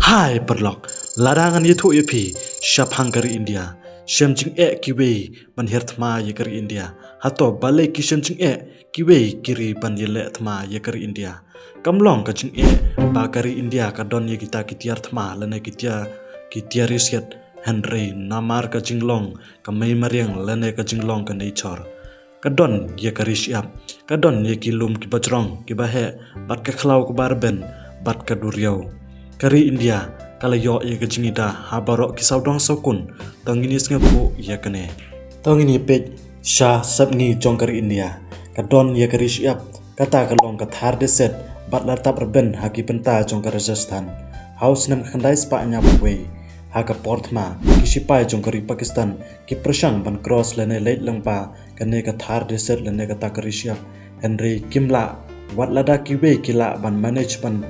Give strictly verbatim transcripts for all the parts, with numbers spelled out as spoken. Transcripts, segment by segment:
Hai paralok, lada ngan ïathuh ïa phi shaphang ka ri India, shem jingeh kiwei ban hiar thma ïa ka ri India. Hato balei ki shem jingeh kiwei ki ri ban ïaleh thma ïa ka ri India? Kam long ka jingeh ba ka ri India ka don ïa kita ki tiar thma lane ki tiar, ki tiar riewsiat, hynrei namar ka jinglong ka mei mariang lane ka jinglong ka nature. Ka don ïa ka ri shyiap, ka don ïa ki lum kiba jrong kiba heh, bad ka khlaw kaba rben, bad ka duriaw. Ka ri India ka la ïoh ïa ka jingïada ha baroh ki sawdong sawkun. To ngin ïa sngewthuh ïa kane. To ngin ïa peit sha sepngi jong ka ri India. Ka don ïa ka ri shyiap, kata ka long ka Thar Desert, bad la tap rben ha ki bynta jong ka Rajasthan. Ha u snem khyndai spah hynñiewphew wei, ha ka por thma, ki shipai jong ka ri Pakistan ki pyrshang ban cross lane leit lyngba kane ka Thar Desert lane kata ka ri shyiap, hynrei kim lah. Wat lada kiwei ki lah ban manage ban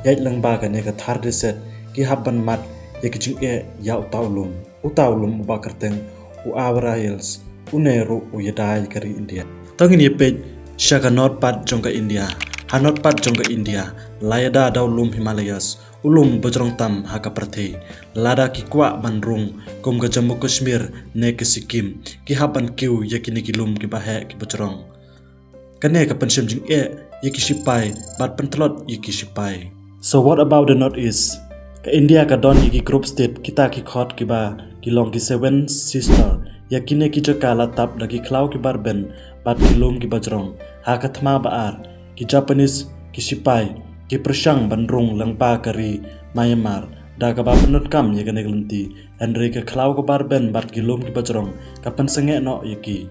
ïaid lyngba kane ka Thar Desert, ki hap ban mad ïa ka jingeh ïa uta u lum. Uta u lum uba kyrteng u Aravalli Hills, une ruh u ïada ïa ka ri India. To ngin ïa peit sha ka north part jong ka India. Ha north part jong ka India la ïada da u lum Himalayas, u lum ba jrong tam ha ka pyrthei. Lada ki kwah ban rung kum ka Jammu Kashmir ne ka Sikkim, ki hap ban kiew ïa kine ki lum kiba heh kiba jrong. Kane ka pynshem jingeh ïa ki shipai bad pyntlot ïa ki shipai. So what about the North East? Ka India ka don ïa ki group state, kita ki khot kiba ki long ki Seven Sister. Ïa kine ki jaka la tap da ki khlaw kiba rben bad ki lum kiba jrong. Ha ka thma ba ar, ki Japanese ki shipai ki pyrshang ban rung lyngba ka ri Myanmar da kaba pyndonkam ïa kane ka lynti, hynrei ka khlaw kaba rben bad ki lum kiba jrong ka pynsangeh noh ïa ki.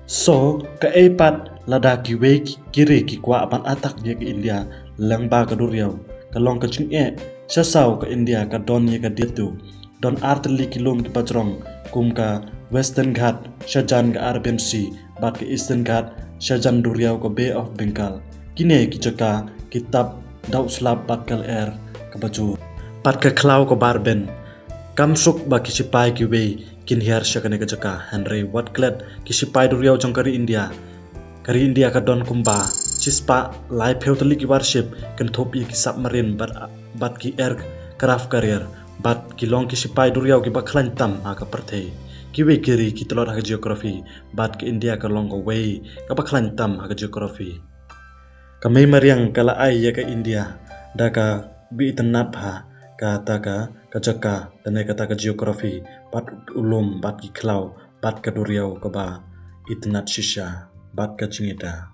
So kaei pat lada kiwei ki ri ki kwah ban attack ïa ka India lyngba ka duriaw? Ka long ka jingeh. Sha saw ka India ka don ïa ka duriaw. Don artylli ki lum kiba jrong, kum ka Western Ghat shajan ka Arabian Sea, bad ka Eastern Ghat shajan duriaw ka Bay of Bengal. Kine ki jaka ki tap da u slap bad ka lyer kaba jur, bad ka khlaw kaba rben. Kam suk ba ki shipai kiwei kin hiar sha kane ka jaka, hynrei wat klet, ki shipai duriaw jong ka ri India, ka ri India ka don kumba shispah laiphew tylli ki warship, kynthup ïa ki submarine bad, bad ki aircraft carrier, bad ki long ki shipai duriaw kiba khlaiñ tam ha ka pyrthei. Kiwei ki ri ki tlot ha ka geography, bad ka India ka long kawei kaba khlaiñ tam ha ka geography. Ka mei mariang ka la ai ïa ka India da kaba itynnad ha kata ka, ka jaka, lane kata ka geography, bad u lum, bad ki khlaw, bad ka duriaw kaba itynnad shisha, bad ka jingïada.